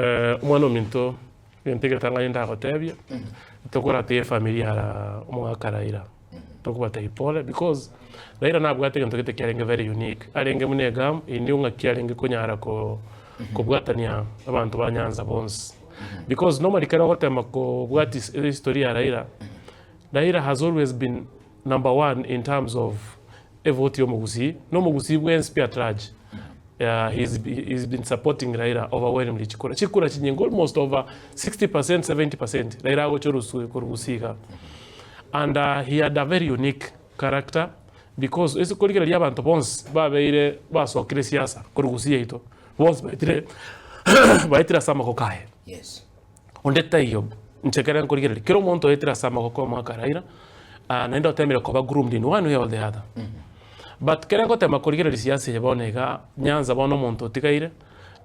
Omwana ominto, egento egetang'ani ndagotebie, tokoratebi efamiri ya omogaka Raila, tokobatebi pole because Raila nabwate egento gete kiarenge very unique, arenge buna egamu, inwe ng'aki arenge konyara ko kobwatania abanto ba Nyanza bonsi. Because normally ekero ogotema kobwatia ehistory ya Raila, Raila has always been number one in terms of evoti ya omogusii, na omogusii bwensi pi at large. He's, he's been supporting Raila overwhelmingly chikura chikura chinyinge almost over 60% 70% Raila agocha oroswe korwa Gusii iga and he had a very unique character because ase korigereria abanto bonsi babeire basokire siasa korwa Gusii yaito bonsi baetire baetire ase amagoko aye. Yes. Onde taiyo inche ekere nkorigereria kera omonto oetire ase amagoko y'omwaka Raila naende otemire koba groomed in one way or the other. But kere ngotema korigereria siasa eye bono iga, Nyanza bono omonto otigaire,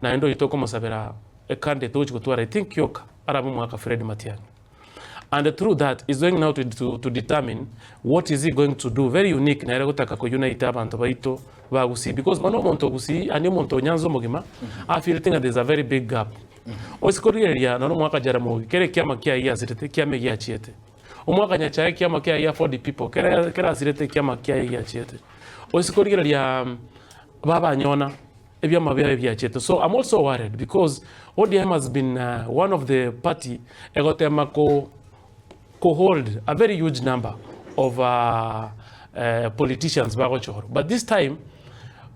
naende oyio tokomosabera ecandidate ogochia gotwara I think yoka arabe omwaka Fred Matiang'i. And through that is going now to, to, to determine what is he going to do very unique nere gotaka ko unite abanto baito ba Gusii because bono omonto o Gusii yaani omonto o Nyanza omogima afeelete ng'a there is a very big gap. Ase korigereria nonya omwaka Jaramogi kera ekiama kiaye giasirete ekiama egiachiete. Omwaka Nyachae ekiama kiaye gia Ford People kera kerasirete ekiama kiaye giachiete. Ase korigereria babanyona ebiama biaye biachiete. So I'm also worried because ODM has been one of the party egotema ko ko hold a very huge number of politicians bagochorwa. But this time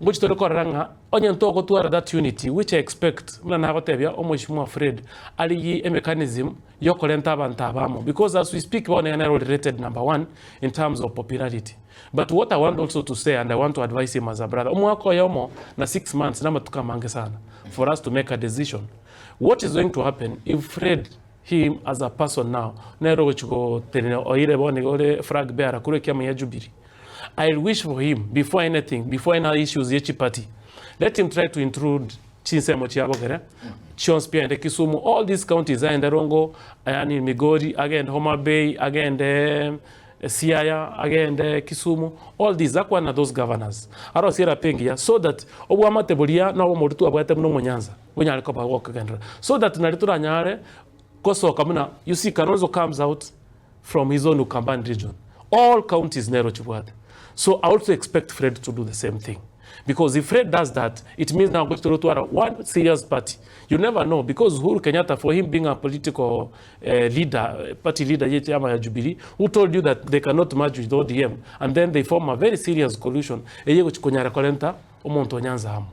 ngochi tore korora ng'a onye ntogotwara that unity which I expect buna nagotebia omweshimiwa Fred arigie emechanism yokorenta abanto aba amo because as we speak bono iga nere ore rated number one in terms of popularity. But what I want also to say and I want to advise him as a brother, omwaka oyomo na 6 months namatuko amange sana for us to make a decision. What is going to happen if Fred him as a person now nere ogochi gotenena oire bono iga ore flag bearer korwa ekiama gia Jubilee. I wish for him before anything, before any issues ye chiparty, let him try to intrude chinsemo chia bogere chionsi pi aende Kisumu, all these counties aende Rongo, yaani Migori, agende Homa Bay, agende Siaya, agende Kisumu, all these akwane na those governors arosie erapa engiya so that obwamate boria na obomoru twabwate buna omonyanza bonyare koba gokogenderera so that nari toranyare gosoka buna you see Kalonzo comes out from his own Ukambani region all counties nero chibwate so I also expect Fred to do the same thing because if Fred does that it means now gochi torotwara one serious party you never know because Uhuru Kenyatta for him being a political leader party leader ye chama ya Jubilee who told you that they cannot merge with ODM and then they form a very serious coalition eye gochi konyara korenta omonto o Nyanza amo.